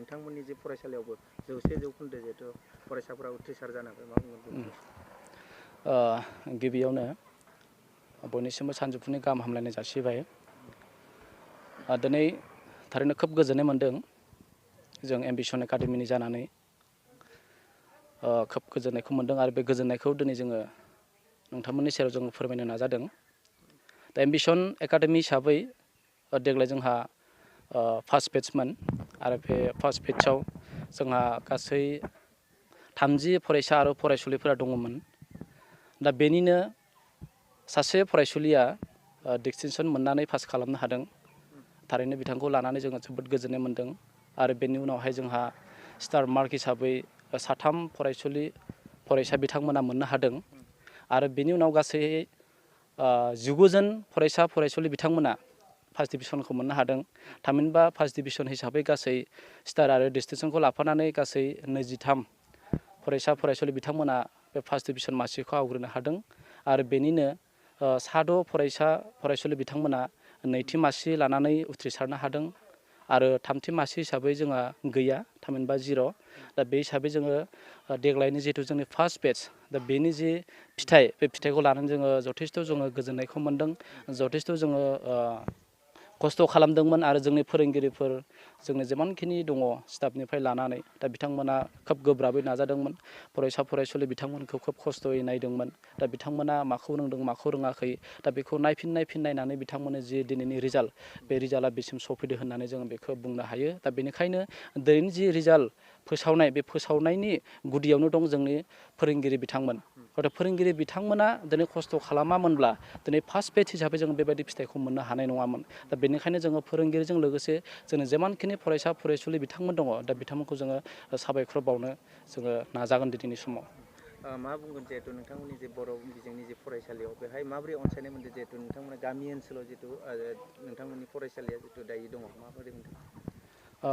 नोंथांमोननि जे फरायसालियावबो 100% जिहेथु फरायसाफोरा उथ्रिसार जानो हाबाय मा बुंगोन? गिबियावनो बयनिसिमबो सानजौफुनि गाहाम हामलायनाय जासिबाय। दिनै थारैनो खोब गोजोननाय मोन्दों जों एम्बिशन एकाडेमिनि जानानै खोब गोजोननायखौ मोन्दों आरो बे गोजोननायखौ दिनै जोङो नोंथांमोननि सेराव जों फोरमायनो नाजादों। दा एम्बिशन एकाडेमि हिसाबै देग्लाय जोंहा फार्स्ट बेट्चमोन आरो बे फार्स्ट बेट्चआव जोंहा गासै 30 फरायसा आरो फरायसुलिफोरा दङमोन। दा बेनिनो सासे फरायसुलिया डिस्टिंसन मोननानै पास खालामनो हादों। थारैनो बिथांखौ लानानै जोङो जोबोद गोजोननाय मोन्दों आरो बेनि उनावहाय जोंहा स्टार मार्क हिसाबै 3 फरायसा बिथांमोना मोननो हादों आरो बेनि उनाव गासै 19 जन फरायसा फरायसुलि बिथांमोना फार्स्ट डिभिजनखौ मोननो हादों। थामहिनबा फार्स्ट डिभिजन हिसाबै गासै स्टार आरो डिस्टिंसनखौ लाफानानै गासै 23 फरायसा फरायसुलि बिथांमोना बे फार्स्ट डिभिजन मासिखौ आवग्रिनो हादों आरो बेनिनो 6 फरायसा फरायसुलि बिथांमोना नैथि मासि लानानै उथ्रिसारनो हादों आरो थामथि मासि हिसाबै जोंहा गैया, थामहिनबा 0। दा बे हिसाबै जोङो देग्लायनि जिहेतु जोंनि फार्स्ट बेट्च, दा बेनि जि फिथाइ, बे फिथाइखौ लानानै जोङो जथेस्थ' जोङो गोजोननायखौ मोन्दों। जथेस्थ' जोङो खस्थ' खालामदोंमोन आरो जोंनि फोरोंगिरिफोर जोंनि जेमानखिनि दङ स्टाफनिफ्राय लानानै दा बिथांमोना खोब गोब्राबै नाजादोंमोन। फरायसा फरायसुलि बिथांमोनखौ खोब खस्थ'यै नायदोंमोन। दा बिथांमोना माखौ रोंदों माखौ रोङाखै दा बेखौ नायनानै बिथांमोननि जि दिनैनि रिजाल्ट, बे रिजाल्टआ बेसिम सफैदो होननानै जोङो बेखौ बुंनो हायो। दा बेनिखायनो दिनैनि जि रिजाल्ट फोसावनाय, बे फोसावनायनि गुदियावनो दं जोंनि फोरोंगिरि बिथांमोन। हयथ' फोरोंगिरि बिथांमोना दिनै खस्थ' खालामामोनब्ला दिनै फार्स्ट बेट्च हिसाबै जों बेबायदि फिथाइखौ मोननो हानाय नङामोन। दा बेनिखायनो जोङो फोरोंगिरिजों लोगोसे जोंनि जेमानखिनि फरायसा फरायसुलि बिथांमोन दङ, दा बिथांमोनखौ जोङो साबायखर बावनो जोङो नाजागोन दिनैनि समाव। मा बुंगोन जिहेतु नोंथांमोननि जे बर' बिजोंनि जे फरायसालियाव बेहाय माबोरै अनसायनाय मोनदों जिहेतु नोंथांमोना गामि ओनसोलाव जिहेतु नोंथांमोननि फरायसालिया जिहेतु दायो दङ, माबोरै मोनदों?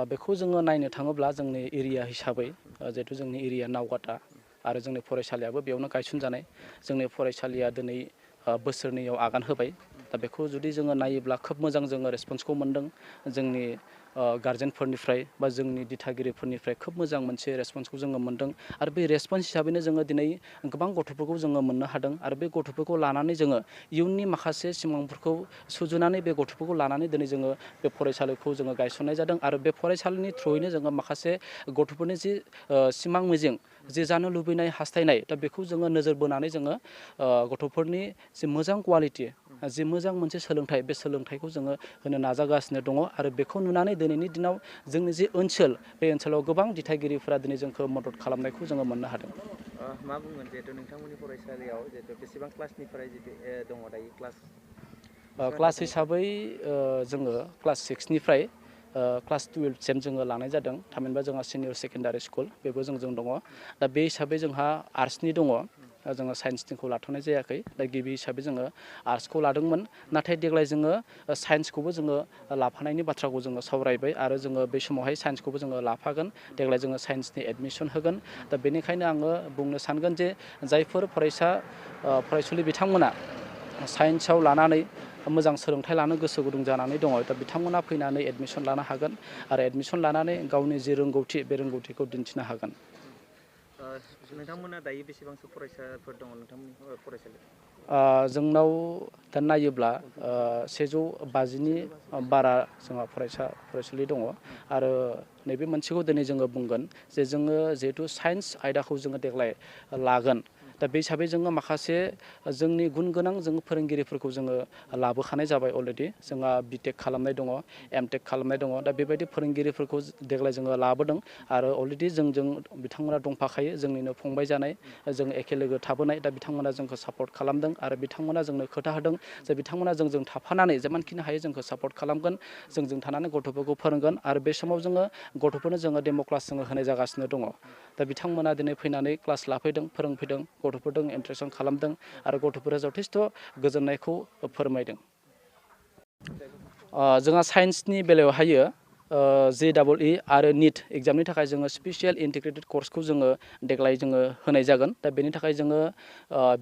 बेखौ जोङो नायनो थाङोब्ला जोंनि एरिया हिसाबै जिहेतु जोंनि एरिया नावगाता आरो जोंनि फरायसालियाबो बेयावनो गायसनजानाय। जोंनि फरायसालिया दिनै बोसोरनैयाव आगान होबाय। दा बेखौ जुदि जोङो नायोब्ला खोब मोजां जोङो रेसपन्सखौ मोन्दों जोंनि गार्जेनफोरनिफ्राय बा जोंनि दिथागिरिफोरनिफ्राय खोब मोजां मोनसे रेसपन्सखौ जोङो मोन्दों आरो बे रेसपन्स हिसाबैनो जोङो दिनै गोबां गथ'फोरखौ जोङो मोननो हादों आरो बे गथ'फोरखौ लानानै जोङो इयुननि माखासे सिमांफोरखौ सुजुनानै बे गथ'फोरखौ लानानै दिनै जोङो बे फरायसालिखौ जोङो गायसननाय जादों आरो बे फरायसालिनि थ्रुयैनो जोङो माखासे गथ'फोरनि जि सिमां मिजिं, जे जानो लुबैनाय हास्थायनाय, दा बेखौ जोङो नोजोर बोनानै जोङो गथ'फोरनि जि मोजां कुवालिटि, जि मोजां मोनसे सोलोंथाइ, बे सोलोंथाइखौ जोङो होनो नाजागासिनो दङ आरो बेखौ नुनानै दिनैनि दिनाव जोंनि जि ओनसोल, बे ओनसोलाव गोबां दिथागिरिफोरा दिनै जोंखौ मदद खालामनायखौ जोङो मोननो हादों। मा बुंगोन जिहेतु नोंथांमोननि फरायसालियाव जिहेतु बेसेबां क्लासनिफ्राय जितु दङ दायो क्लास? क्लास हिसाबै जोङो क्लास 6निफ्राय क्लास 12सिम जोङो लानाय जादों। थामहिनबा जोंहा सिनियर सेकेन्डारि स्कुल बेबो जों दङ। दा बे हिसाबै जोंहा आर्ट्सनि दङ, जोङो साइन्सनिखौ लाथ'नाय जायाखै। दा गिबि हिसाबै जोङो आर्ट्सखौ लादोंमोन, नाथाय देग्लाय जोङो साइन्सखौबो जोङो लाफानायनि बाथ्राखौ जोङो सावरायबाय आरो जोङो बे समावहाय साइन्सखौबो जोङो लाफागोन। देग्लाय जोङो साइन्सनि एडमिसन होगोन। दा बेनिखायनो आङो बुंनो सानगोन जे जायफोर फरायसुलि बिथांमोना साइन्सआव लानानै मोजां सोलोंथाइ लानो गोसो गुदुं जानानै दङ, दा बिथांमोना फैनानै एडमिसन लानो हागोन आरो एडमिसन लानानै गावनि जि रोंगौथि, बे रोंगौथिखौ दिन्थिनो हागोन। नोंथांमोना दायो बेसेबांसो फरायसाफोर दङ नोंथांमोननि फरायसालियाव? जोंनाव दा नायोब्ला 150नि बारा जोंहा फरायसा फरायसुलि दङ आरो नैबे मोनसेखौ दिनै जोङो बुंगोन जे जोङो जिहेतु साइन्स आयदाखौ जोङो देग्लाय लागोन। दा बे हिसाबै जोङो माखासे जोंनि गुन गोनां जों फोरोंगिरिफोरखौ जोङो लाबोखानाय जाबाय अलरेडि। जोंहा बिटेक खालामनाय दङ, एमटेक खालामनाय दङ। दा बेबायदि फोरोंगिरिफोरखौ देग्लाय जोङो लाबोदों आरो अलरेडि जोंजों बिथांमोना दंफाखायो, जोंनिनो फंबाय जानाय, जों एखे लोगो थाबोनाय। दा बिथांमोना जोंखौ सापर्ट खालामदों आरो बिथांमोना जोंनो खोथा होदों जे बिथांमोना जोंजों थाफानानै जेमानखिनि हायो जोंखौ सापर्ट खालामगोन, जोंजों थानानै गथ'फोरखौ फोरोंगोन आरो बे समाव गथ'फोरनो जोङो डेम' क्लास जोङो होनाय जागासिनो दङ। दा बिथांमोना दिनै फैनानै क्लास लाफैदों, फोरोंफैदों, गथ'फोरजों इन्टारेक्सन खालामदों आरो गथ'फोरा जथेस्थ' गोजोननायखौ फोरमायदों। जोंहा साइन्सनि बेलायावहायो JEE आरो NEET एग्जामनि थाखाय जोङो स्पेसियेल इन्टिग्रेटेड कर्सखौ जोङो देग्लाय जोङो होनाय जागोन। दा बेनि थाखाय जोङो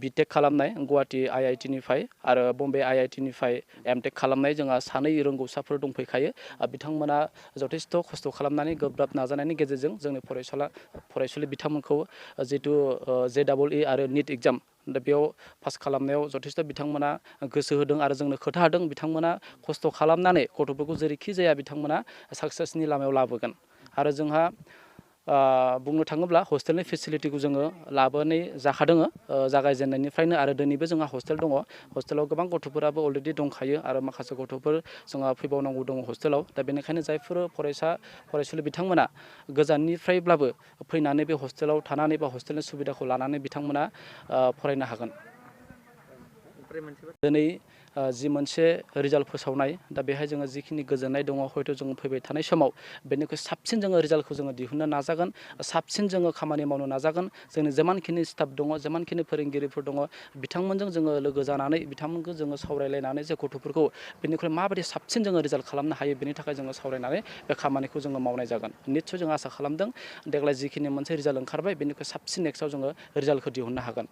BTech खालामनाय गुवाहाटि IIT निफ्राय आरो बम्बे IIT निफ्राय MTech खालामनाय जोंहा सानै रोंगौसाफोर दंफैखायो। बिथांमोना जथेस्थ' खस्थ' खालामनानै गोब्राब नाजानायनि गेजेरजों जोंनि फरायसुलि बिथांमोनखौ जितु JEE आरो NEET एग्जाम दा बेयाव पास खालामनायाव जथेस्थ' बिथांमोना गोसो होदों आरो जोंनो खोथा होदों। बिथांमोना खस्थ' खालामनानै गथ'फोरखौ जेरैखि जाया बिथांमोना साक्सेसनि लामायाव लाबोगोन। आरो जोंहा बुंनो थाङोब्ला हस्टेलनि फेसिलिटिखौ जोङो लाबोनाय जाखादों जागायजेननायनिफ्रायनो आरो दिनैबो जोंहा हस्टेल दङ। हस्टेलाव गोबां गथ'फोराबो अलरेडि दंखायो आरो माखासे गथ'फोर जोंहा फैबावनांगौ दङ हस्टेलाव। दा बेनिखायनो जायफोर फरायसुलि बिथांमोना गोजाननिफ्रायब्लाबो फैनानै बे हस्टेलाव थानानै बा हस्टेलनि सुबिदाखौ लानानै बिथांमोना फरायनो हागोन। दिनै जि मोनसे रिजाल्ट फोसावनाय दा बेहाय जोङो जिखिनि गोजोननाय दङ हयथ' जोङो फैबाय थानाय समाव बेनिख्रुइ साबसिन जोङो रिजाल्टखौ जोङो दिहुननो नाजागोन। साबसिन जोङो खामानि मावनो नाजागोन। जोंनि जेमानखिनि स्टाफ दङ जेमानखिनि फोरोंगिरिफोर दङ बिथांमोनजों जोङो लोगो जानानै बिथांमोनखौ जोङो सावरायलायनानै जे गथ'फोरखौ बेनिख्रुइ माबायदि साबसिन जोङो रिजाल्ट खालामनो हायो बेनि थाखाय जोङो सावरायनानै बे खामानिखौ जोङो मावनाय जागोन। निस्सय जों आसा खालामदों देग्लाय जिखिनि मोनसे रिजाल्ट ओंखारबाय बेनिख्रुइ साबसिन नेक्स्टआव जोङो रिजाल्टखौ दिहुननो हागोन।